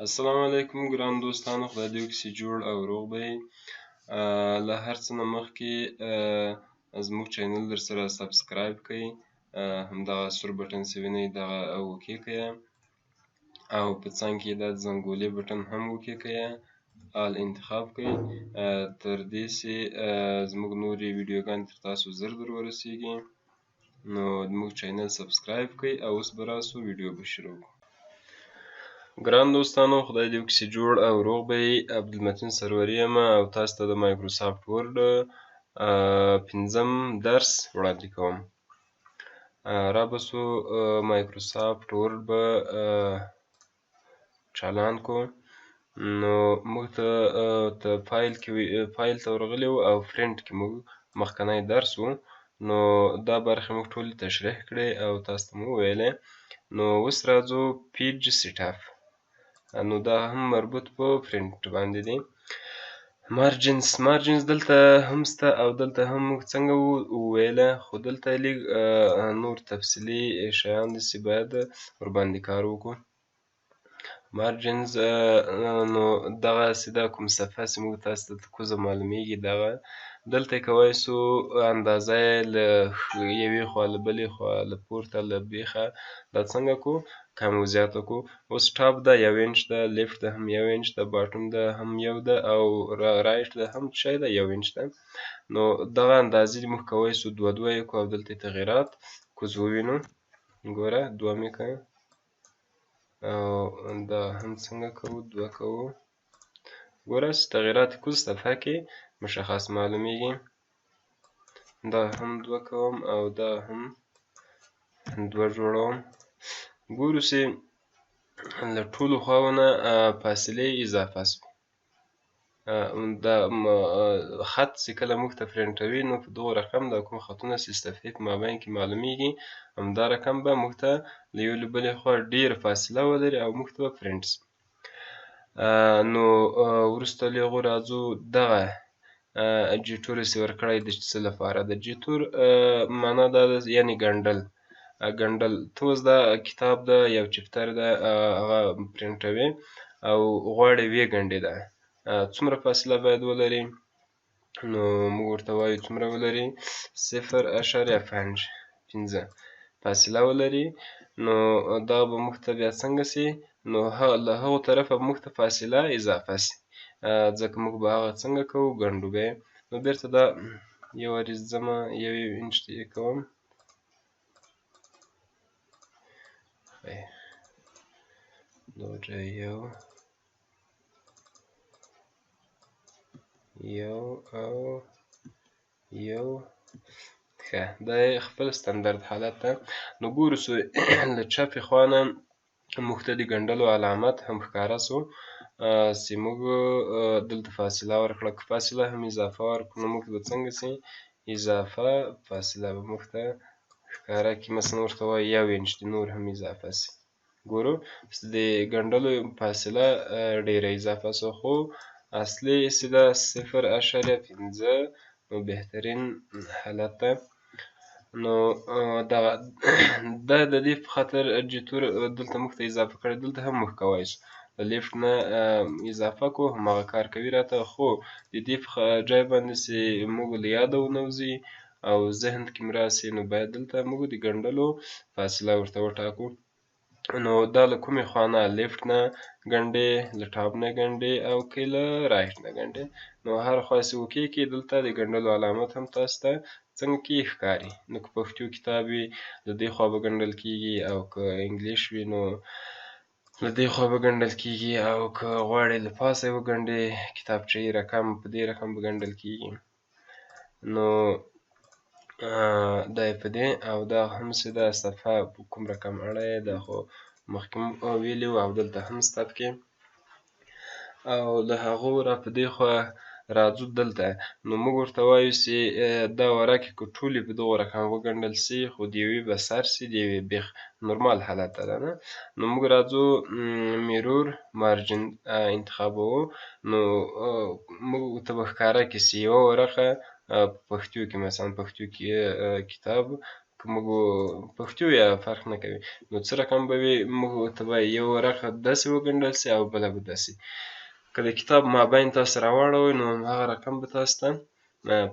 السلام علیکم ګران دوستانو، خدای دې وکړي چې جوړ او روغ به یئ. له هر څه نه مخکې زموږ channel در سره subscribe کړئ، همدغه سور button چې وینئ دغه okay کړئ، او په څنګ کې دا زنګولې button هم okay کړئ، all انتخاب کړئ، تر دې چې زموږ نورې ویډیوګانې تر تاسو زر در ورسیږي. نو زموږ channel subscribe کړئ او اوس به راسو ویډیو به شروع کړو. ګران دوستانو، خدای دې وکړي چې جوړ او روغ به یئ. عبدالمتین سروري یم او تاسو ته د Microsoft Word پنځم درس وړاندې کوم. را به سو Microsoft Word به چالان کو. نو موږ ته فایل کې فایل ته ورغلي وو او پرنټ کې موږ مخکنی درس و، نو دا برخې موږ ټولې تشریح کړې او تاسو ته مو وویلې. نو اوس راځو page setup، نو دا هم مربوط په پرنټ باندې دی. margins دلته هم سته او دلته هم موږ څنګه وویله، خو دلته لږ نور تفصیلي شیان دي چې باید ورباندې کار وکړو. margins نو دغه سیده کوم صفحه چې موږ تاسو ته کوزه معلومیږي، دغه دلته کوی سو اندازه یې له یوې خوا له بلې خوا له پورته له بیخه دا څنګه کو کم و زیاته کو. اوس top ده یو انچ ده، left ده هم یو انچ ده، bottom ده هم یو ده، او right ده هم څه ده یو انچ ده. نو دغه اندازې موږ کوی سو دوه دوه یې کو او دلته تغیرات کوز ووینو. ګوره دوه مې که او دا هم څنګه کوو دوه کوو. ګوره چې تغیرات کوز صفحه کې مشخص معلومیږي. دا هم دوه کوم او دا هم دوه جوړوم. ګورو چې له ټولو خواو نه فاصلې اضافه سوې. دا خط چې کله موږ ته پرنټوي نو په دغو رقم دا کوم خطونه چې صفحې په مابین کې معلومیږي همدا رقم به موږ ته له یو له بلې خوا ډېره فاصله ولري او موږ ته به پرنټ سي. نو وروسته له هغو راځو دغه gutter چې ورکړی د څه لپاره. د gutter معنا دا ده یعنې ګنډل. ګنډل ته اوس دا کتاب ده یو chapter ده هغه پرنټوي او غواړي ویې ګنډي ده څومره فاصله باید ولري؟ نو موږ ورته وایو څومره ولري 0.5 فاصله ولري. نو دا به موږ ته بیا څنګه سي؟ نو له هغو طرفه به موږ ته فاصله اضافه سي، ځکه موږ به هغه څنګه کوو ګنډو به یې. نو بیرته دا یو وارې ځمه یو یو انچ ته یې کوم. دا یو یو او یو، ښه دا یې خپل ستندرد حالت ده. نو ګورو څو له چپې خوا نه موږ ته د ګنډلو علامت هم ښکاره سو چې موږ دلته فاصله ورکړه. که فاصله هم اضافه ورکړو نو موږ به څنګه سي اضافه فاصله به موږ ته ښکاره کړي. مثلا ورته وایو یو انچ د نور هم اضافه سي. ګورو د ګنډلو فاصله ډېره اضافه سوه، خو اصلي چې ده 0.5 نو بهترین حالت ده. نو دغه دا د دې په خاطر gutter دلته موږ ته اضافه کړی. دلته هم موږ کوی سو د left نه اضافه کو هماغه کار کوي راته، خو د دې په ځای باندې چې موږ له یاده ونه وځي او ذهن کې مو راسي نو باید دلته موږ د ګنډلو فاصله ورته وټاکو. نو دا له کومې خوا نه left نه ګنډې، له top نه ګنډې او که له right نه ګنډې، نو هر خوا چې okay کې دلته د ګنډلو علامت هم تاسو ته څنګه کې ښکاري. نو که پښتو کتاب وي له دې خوا به ګنډل کیږي، او که English وي نو له دې خوا به ګنډل کیږي، او که غواړې له پاسه یې وګنډې کتابچه یې رقم په دې رقم به ګنډل کیږي. نو دا یې په دې او دا هم چې دا صفحه په کوم رقم اړه یې دا خو مخکې مو ویلي وو او دلته هم سته پکې. او له هغو را په دې خوا راځو دلته، نو موږ ورته وایو چې دا ورقې که ټولې په دغو رقم وګنډل سي خو د یوې به سر سي د یوې بیخ نورمال حالت ته ده نه. نو موږ راځو mirror margin انتخابوو. نو موږ ته به ښکاره کړي چې یوه ورقه په پښتو کې مثلا پښتو کې کتاب که موږ پښتو یا فرق نه کوي، نو څه رقم به وي؟ موږ ته به یو ورقه داسې وګنډل سي او بله به داسې. که د کتاب مابین تاسو راواړوئ نو هغه رقم به تاسو ته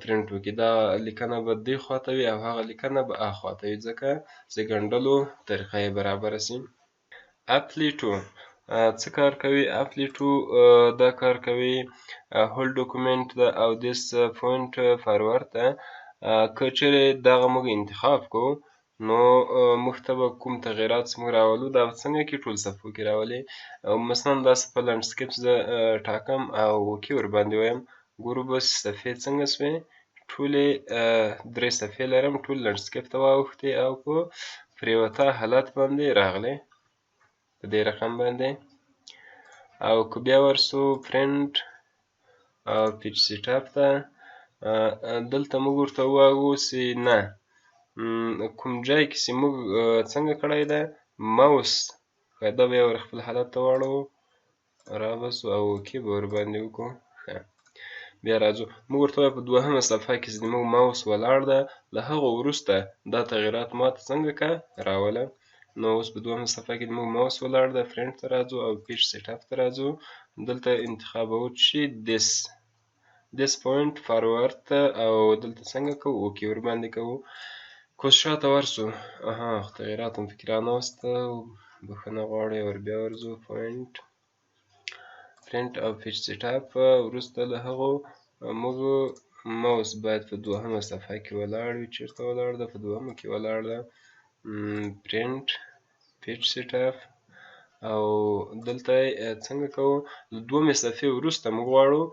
پرنټ وکړي. دا لیکنه به دې خواته وي او هغه لیکنه به آ خواته وي، ځکه چې ګنډلو طریقه یې برابره سي. Apply to څه کار کوي؟ Apply to دا کار کوي whole document ده او this point forward ده. که چېرې دغه موږ انتخاب کوو نو موږ ته به کوم تغیرات چې موږ راولو دا به څنګه کې ټول صفحو کې راولي. مثلا دا صفحه landscape زه ټاکم او okay ورباندې وایم، ګورو به صفحې څنګه سوې، ټولې درې صفحې لرم، ټول landscape ته واوښتې او په پریوتا حالت باندې راغلې په دې رقم باندې. او که بیا ورسو پرنټ او page setup ته، دلته موږ ورته ووایو چې نه کوم ځای کې چې موږ څنګه کړی ده ماوس، دا به یې ور خپل حالت ته واړوو، رابسو او okay به ورباندې وکړو. ښه بیا راځو، موږ ورته وایو په دوهمه صفحه کې چې موږ ماوس ولاړ ده له هغو وروسته دا تغیرات ماته څنګه که راوله. نو اوس په دوهمه صفحه کې موږ ماوس ولاړ ده، پرنټ ته راځو او page setup ته راځو، دلته انتخابوو چې this point forward ته او دلته څنګه کوو okay ورباندې کوو. که اوس شاته ورسو، اها تغیرات هم پکې رانه وسته، بښنه غواړو، یو ور بیا ورځو point پرنټ او page setup. وروسته له هغو موږ ماوس باید په دوهمه صفحه کې ولاړ وي، چېرته ولاړ ده؟ په دوهمه کې ولاړ ده. پرنټ page setup او دلته څنګه کوو له دوهمې صفحې وروسته موږ غواړو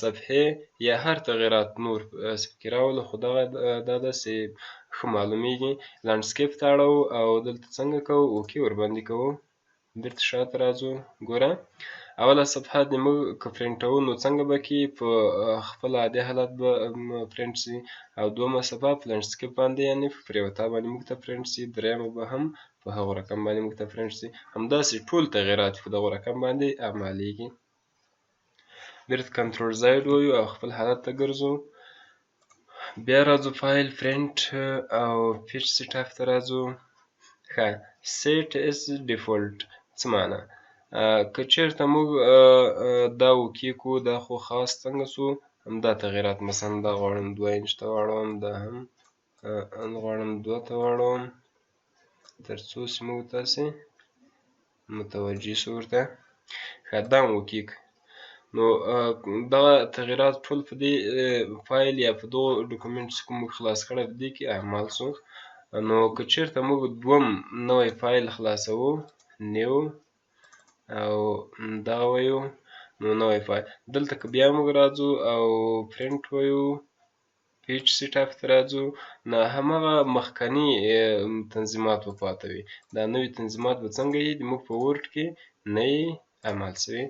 صفحې یا هر تغیرات نور پکې راولو، خو دغه دا داسې ښه معلومیږي. landscape ته اړوو او دلته څنګه کوو okay ورباندې کوو. بیرته شاته راځو، ګوره اوله صفحه د موږ که پرنټوو نو څنګه به کې په خپل عادي حالت به پرنټ سي، او دوهمه صفحه په landscape باندې یعنې په پریوتا باندې موږ ته پرنټ سي، درېیمه به هم په هغو رقم باندې موږ ته پرنټ سي. همداسې ټول تغیرات په دغو رقم باندې اعمالیږي. بیرته control Z وایو او خپل حالت ته ګرځو. بیا راځو file print او page setup ته راځو. ښه set as default څه معنا؟ که چېرته موږ دا okay کړو، دا خو خاص څنګه سو همدا تغیرات، مثلا دا غواړم 2 انچ ته واړوم، دا هم غواړم 2 ته واړوم، تر څو چې موږ تاسې متوجه سو ورته. ښه دا هم okay کړو. نو دغه تغیرات ټول په دې فایل یا په دغو document چې کوم موږ خلاص کړی په دې کې اعمال سو. نو که چېرته موږ دوم نوی فایل خلاصوو new او دغه وایو، نو نوی فایل دلته که بیا موږ راځو او پرنټ وایو page setup ته راځو، نو هماغه مخکني تنظیمات به پاته وي. دا نوي تنظیمات به څنګه یي د موږ په Word کې نه یي اعمال سوي.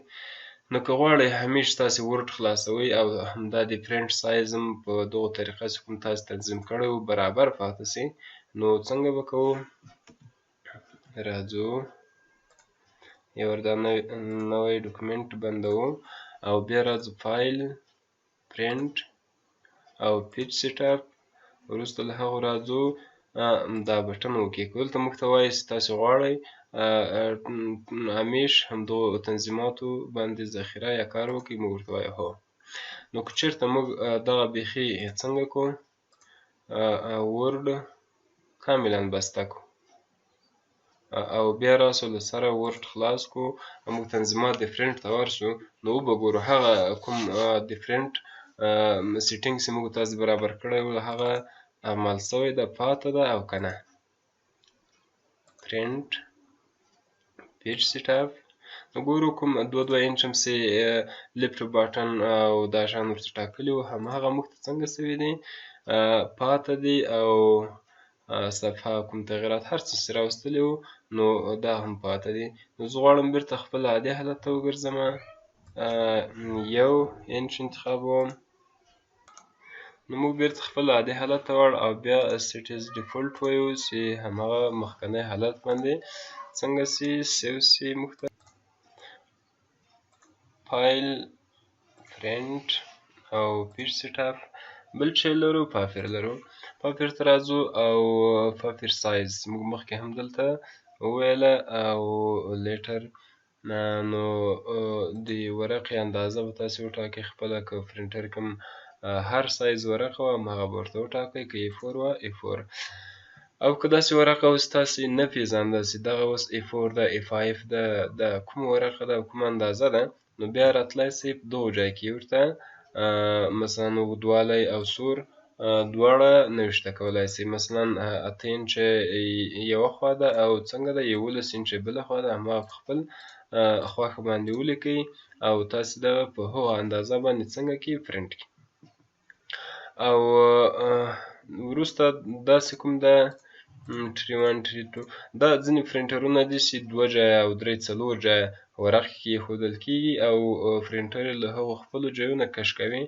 نو که غواړئ همیش تاسې Word خلاصوئ او همدا د print size هم په دغو طریقه چې کوم تاسې تنظیم کړی و برابر پاته سي، نو څنګه به کوو؟ راځو یو ور دا نوی document بندوو او بیا راځو file print او page setup. وروسته له هغو راځو دا button okay کړو. دلته موږ ته وایي چې تاسې غواړئ همیش همدغو تنظیماتو باندې ذخیره یا کار وکړئ، موږ ورته وایو هو. نو که چېرته موږ دغه بیخي څنګه کړو Word کاملا بسته کړو او بیا راسو له سره Word خلاص کړو او موږ تنظیمات د پرنټ ته ورسو، نو وبه ګورو هغه کوم د print setting چې موږ تاسې برابر کړی و هغه اعمال سوی ده پاته ده او که نه. print page setup نو ګورو کوم 2 2 انچ هم چې left button او دا شیان ورته ټاکلي وو هماغه موږ ته څنګه سوي دي پاته دي او صفحه کوم تغیرات هر څه چې راوستلي وو نو دا هم پاته دي. نو زه غواړم بیرته خپل عادي حالت ته وګرځم، 1 انچ انتخابوم. نو موږ بیرته خپل عادي حالت ته وړ او بیا set as default وایو چې هماغه مخکنی حالت باندې څنګه سي save سي موږ ته. file print او page setup. بل چې لرو paper لرو. Paper ته راځو او paper size موږ مخکې هم دلته وویله او letter، نو د ورقې اندازه به تاسې وټاکئ خپله. که پرنټر کوم هر سایز ورقه وه هماغه به ورته وټاکئ، که A4 وه A4، او که داسې ورقه اوس تاسې نه پېژانده چې دغه اوس A4 ده A5 ده، دا کومه ورقه ده او کومه اندازه ده، نو بیا راتلای سئ په دغو ځای کې ورته مثلا اوږدوالی او سور دواړه نوشته کولای سئ. مثلا 8 انچه یوه خوا ده او څنګه ده 11 انچه بله خوا ده، هماغه په خپل خوښه باندې ولیکئ او تاسې دغه په هغه اندازه باندې څنګه کې پرنټ کړئ. او وروسته داسې کوم ده tray 1 tray 2، دا ځینې پرنټرونه دي چې 2 ځایه او 3 4 ځایه ورق کې ایښودل کېږي او پرنټر یې له هغو خپلو ځایونه کش کوي.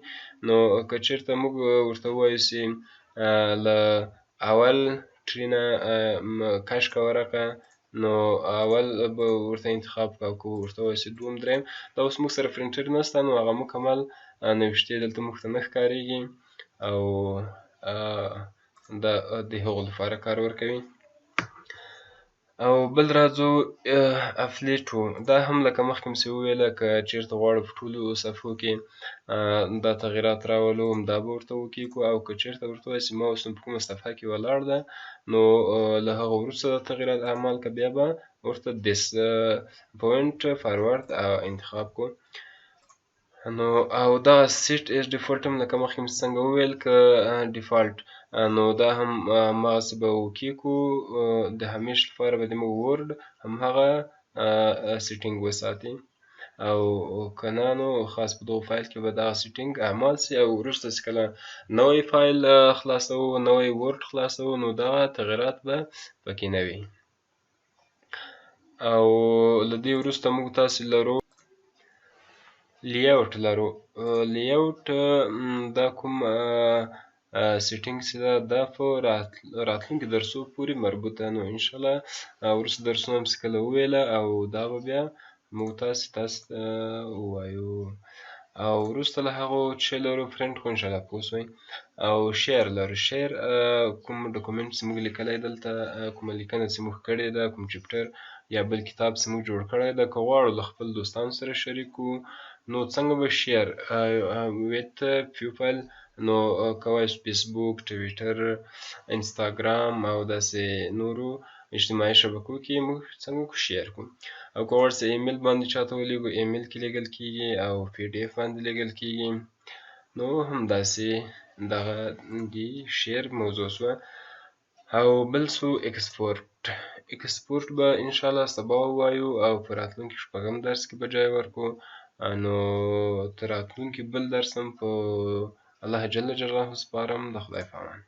نو که چېرته موږ ورته ووایو چې له اول tray نه کش که ورقه، نو اول به ورته انتخاب کړو، او که ورته ووایو چې دوم دریم، دا اوس موږ سره پرنټر نشته نو هغه مکمل نوشتې دلته موږ ته نه ښکارېږي او دا د هغو لپاره کار ورکوي. او بل راځو apply to، دا هم لکه مخکې مې چې وویله که چېرته غواړو په ټولو صفحو کې دا تغیرات راولو هم دا به ورته وکیږو، او که چېرته ورته ووایو چې ما اوس په کومه صفحه کې ولاړ ده نو له هغه وروسته دا تغیرات اعمال که بیا به ورته this point forward انتخاب کړو. نو او دا set as default هم لکه مخکې مې څنګه وویل که default، نو دا هم هماغسې به وکیږو، د همیش لپاره به د موږ Word هم هغه setting وساتي، او که نه نو خاص په دغو فایل کې به دغه setting اعمال سي، او وروسته چې کله نوی فایل خلاصوو نوی Word خلاصوو نو دغه تغیرات به پکې نه وي. او له دې وروسته موږ تاسې لرو layout لرو. layout دا کوم setting چې ده دا په راتلونکي درسو پورې مربوط ده، نو انشاءالله وروسته درسونه هم چې کله وویله او دا به بیا موږ تاسې ته ووایو. او وروسته له هغو چې لرو پرنټ خو انشاءالله پوه سوئ. او share لرو، share کوم document چې موږ لیکلی دلته کومه لیکنه چې موږ کړې ده کوم chapter یا بل کتاب چې موږ جوړ کړی ده که غواړو له خپل دوستانو سره شریک کړو نو څنګه به share with people، نو کوای شو فیسبوک، ټویټر، انستاګرام او داسې نورو اجتماعي شبکو کې موږ څنګه share کړو. او که غواړو چې ایمیل باندې چاته ولیږو ایمیل کې لیږل کېږي او PDF باندې لیږل کېږي. نو همداسې دغه د share موضوع سوه. او بل سو export، export به انشاءالله سبا ووایو او په راتلونکي شپږم درس کې به جای ورکړو. نو تر راتلونکي بل درس هم په الله جل جلاله سپارم، د خدای په امان.